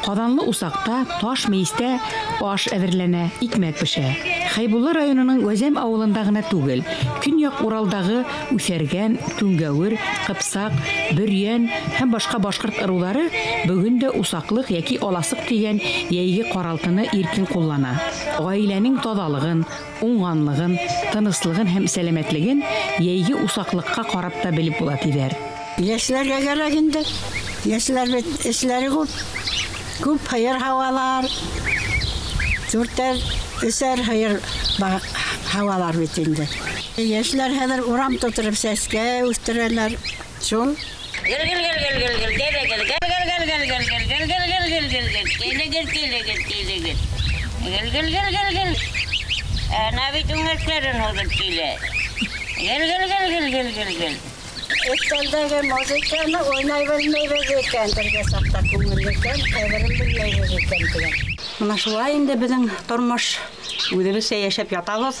Ҡаҙанлы усаҡта, таш мейестә аш әҙерләнә, икмәк бешә. Хәйбулла районының Вәзәм ауылында ғына түгел, Көньяҡ Уралдағы Үҫәргән, Түңгәүер, Ҡыпсаҡ, Бөрйән һәм башҡа башҡорт ырыуҙары бөгөн дә усаҡлыҡ йәки аласыҡ тигән йәйге ҡаралтыны иркен ҡуллана. Ғаиләнең таҙалығын, уңғанлығын, тыныслығын һәм сәләмәтлеген йәйге усаҡлыҡҡа ҡарап та белеп була, тиҙәр. Йәшләргә кәрәк инде. Йәшләр бит эшләре күп. Күп һыйыр һауалар. Дүртәр, өсәр һыйыр һауалар бит инде. Йәшләр хәҙер урам тутырып сәскә үҫтерәләр. Шул. Гел-гел-гел-гел-гел-гел-гел-гел-гел-гел-гел-гел-гел-гел-гел-гел-гел-гел-гел. Әнә бит үңәкләрен һуҙып килә. Гел-гел-гел-гел-гел-гел. Өҫтәлдәге музыканы уйнай белмәйбеҙ икән, бергә саҡта күңелле икән, ҡәҙерен белмәйбеҙ икән тигән. Мына шулай инде беҙҙең тормош. Үҙебеҙсә йәшәп ятабыҙ,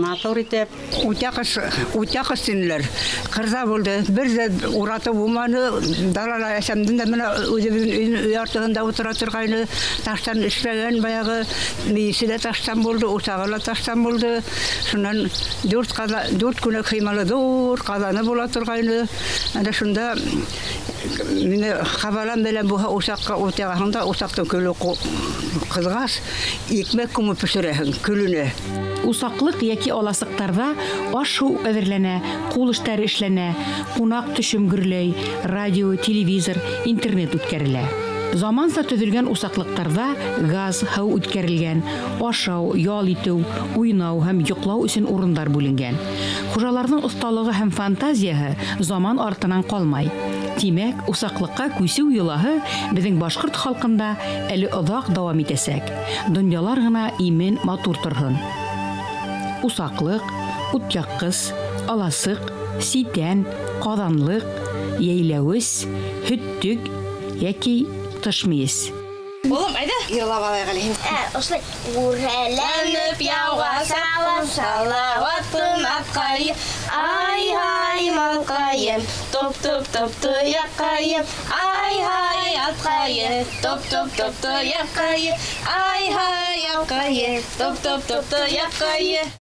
матур итеп. Үтә ҡыш, үтә ҡыш тинеләр. Ҡырҙа булды, бер ҙә уратып булманы. Далала әсәмдең дә мына үҙебеҙҙең өйҙөң өй артыһында ултыра торғайны. Таштан эшләгән баяғы мейесе лә таштан булды, усағы ла таштан булды. Шунан дүрт күнәк һыймалы ҙур ҡаҙаны була торғайны. Әнә шунда мине ҡабалан белән булһа усаҡҡа ут яғаһың да, усаҡтың көлө ҡыҙғас, икмәк күмеп бешерәһең көлөнә. Усаҡлыҡ йәки аласыҡтарҙа аш-һыу әҙерләнә, ҡул эштәре эшләнә, ҡунаҡ төшөм гөрләй, радио, телевизор, интернет үткәрелә. Заманса төҙөлгән усаҡлыҡтарҙа газ, һыу үткәрелгән, ашау, ял итеү, уйнау һәм йоҡлау өсөн урындар бүленгән. Хужаларҙың оҫталығы һәм фантазияһы заман артынан ҡалмай. Тимәк, усаҡлыҡҡа күсеү йолаһы беҙҙең башҡорт халҡында әле оҙаҡ дауам итәсәк. Донъялар ғына имен, матур торһон. Усаҡлыҡ, утяҡҡыс, аласыҡ, ситән, ҡаҙанлыҡ, йәйләүес, һөттөк йәки тыш мейес. Улым, әйҙә, йырлап алайыҡ әле һин. Ошолай. Үрһәләнеп яуға салам, салауаттың атҡайым, ай-һай малҡайым, топ-топ-топ тояҡҡайым, ай-һай атҡайым, топ-топ-топ тояҡҡайым, ай-һай атҡайым, топ-топ-топ тояҡҡайым.